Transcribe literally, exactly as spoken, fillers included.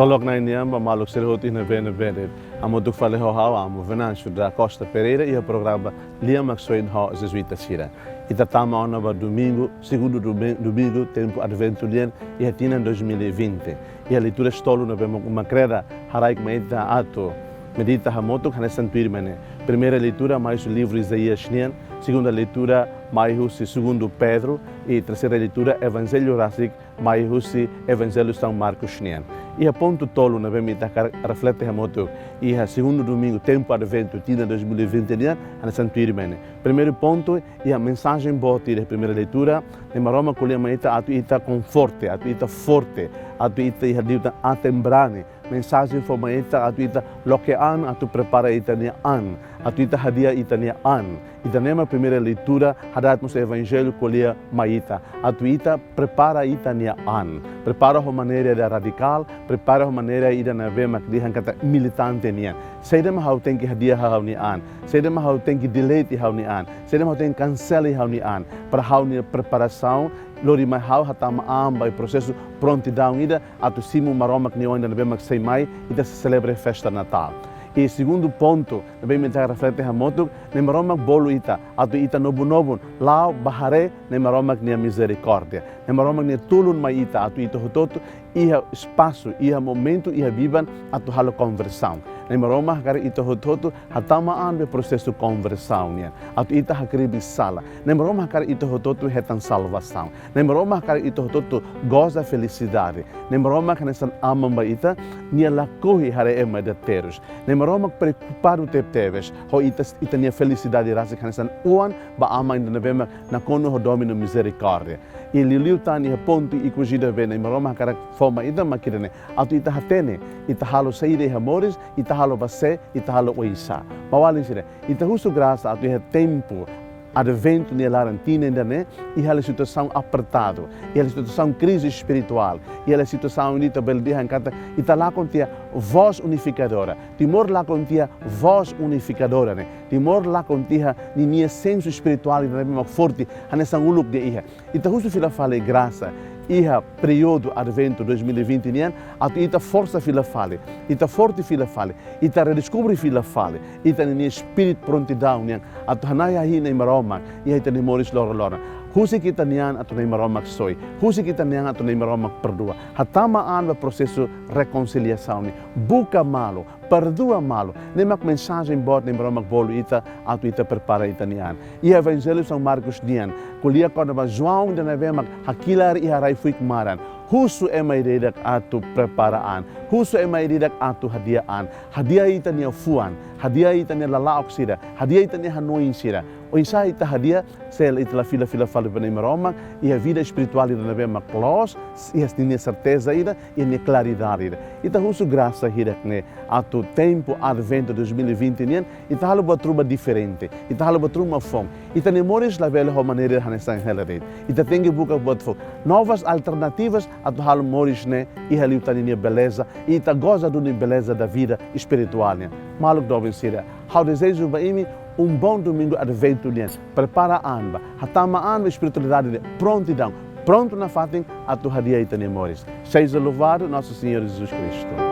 Loron Na'i nian ba maluk sira hotu iha ne'ebé-ne'ebé de'it. Hamutuk fali ho ha'u, Amu Venâncio da Costa Pereira, iha programa Lia Maksoin ho Jesuita sira. Ita tama ona ba domingu, segundu domi-, domingu tempu Adventu nian, iha tinan dois mil e vinte. Iha leituras tolu ne'ebé mak uma kreda haraik mai ita atu medita hamutuk hanesan tuirmai ne'e. Primeira leitura mai husi livru Isaías nian, segunda leitura mai husi segundu Pedro, i terseira leitura Evanjellu rasik mai husi Evanjellu São Marcos nian. Iha pontu tolu ne'ebé mak ita hakarak reflete hamutuk iha segundu domingu tempu Adventu tinan dois mil e vinte nian, hanesan tuirmai ne'e. Primeiru pontu, iha mensajen boot iha primeira leitura, Na'i Maromak ko'alia mai ita atu ita konforte, atu ita forte, atu ita iha liután aten-brani. Mensajen fó mai ita atu ita loke an, atu prepara ita-nia an, atu ita hadi'a ita-nia an. Ida-ne'e mak primeira leitura, hadat mós Evanjellu ko'alia mai ita atu ita prepara ita-nia an. Prepara ho maneira ida radikál, prepara ho maneira ida ne'ebé mak dehan katak militante nian. Saida mak ha'u tenke hadi'a ha'u-nia an? Saida mak ha'u tenke delete ha'u-nia an? Saida mak ha'u tenke kansela ha'u-nia an? Para ha'u-nia preparasaun, lori mai ha'u hatama an ba prosesu prontidaun ida atu simu Maromak nia oan ida ne'ebé mak sei mai, ita sei selebra festa Natál. I segundu pontu ne'ebé mak ita reflete hamutuk, Na'i Maromak bolu ita atu ita nobun-nobun la'o bá haree Na'i Maromak nia mizerikórdia. Na'i Maromak nia tulun mai ita atu ita hotu-hotu iha espasu, iha momentu, iha biban atu halo konversaun. Na'i Maromak hakarak ita hotu-hotu hatama an ba prosesu konversaun nian, atu ita hakribi sala. Na'i Maromak hakarak ita hotu-hotu hetan salvasaun. Na'i Maromak hakarak ita hotu-hotu goza felisidade. Na'i Maromak hanesan aman ba ita, nia lakohi haree ema ida terus. Na'i Maromak preokupadu tebetebes ho ita, ita-nia felisidade rasik hanesan oan ba aman ida ne'ebé mak nakonu ho domin no mizerikórdia. I liuliu tan iha pontu ikus ida ne'ebé Na'i Maromak hakarak fó mai ita mak ida-ne'e, atu ita hatene, ita halo saida iha moris, ita halo ba sé, ita halo oinsá. Maun-alin sira, ita husu grasa atu iha tempu Adventu nia laran tinan ida-ne'e, iha hela situasaun apertadu, iha hela situasaun krize espirituál, iha hela situasaun ida ita bele dehan katak ita lakon tiha vós unifikadora. Timor lakon tiha vós unifikadora ne'e. Timor lakon tiha ninia sensu espirituál ida ne'ebé mak forte hanesan uluk nia iha. Ita husu fila fali grasa iha períodu Adventu dois mil e vinte nian, atu ita forsa fila fali, ita forte fila fali, ita redeskubre fila fali ita-nia espíritu prontidaun nian atu hana'i hahi'i Na'i Maromak iha ita-nia moris loroloron. Husik ita-nia an atu Na'i Maromak soi, husik ita-nia an atu Na'i Maromak perdua. Hatama an ba prosesu rekonsiliasaun nian. Buka malu, perdua malu. Ne'e mak mensajen boot Na'i Maromak bolu ita atu ita prepara ita-nia an. Iha Evanjellu São Marcos nian, ko'alia kona-ba João ida ne'ebé mak hakilar iha rai-fuik maran. Husu ema ida-idak atu prepara an. Husu ema ida-idak atu hadi'a an. Hadi'a ita-nia fuan, hadi'a ita-nia lala'ok sira, hadi'a ita-nia hanoin sira. Oinsá ita hadi'a, se ita la fila fila fali ba Na'i Maromak, iha vida espirituál ida ne'ebé mak loos, iha ninia serteza ida, iha nia klaridade ida. Ita husu grasa hirak-ne'e atu tempu Adventu dois mil e vinte nian, ita halo buat ruma diferente, ita halo buat ruma foun. Ita-nia moris labele ho maneira hanesan hela de'it. Ita tenke buka buat foun. Novas alternativas atu halo moris ne'e iha liután ninia beleza, ita goza duni beleza da vida espirituál nian. Maluk doben sira, ha'u dezeja ba imi um bom domingu Adventu nian. Prepara an ba, hatama an ba espiritualidade de prontidaun, prontu nafatin atu hadi'a ita-nia moris. Seja louvado nosso Senhor Jesus Cristo.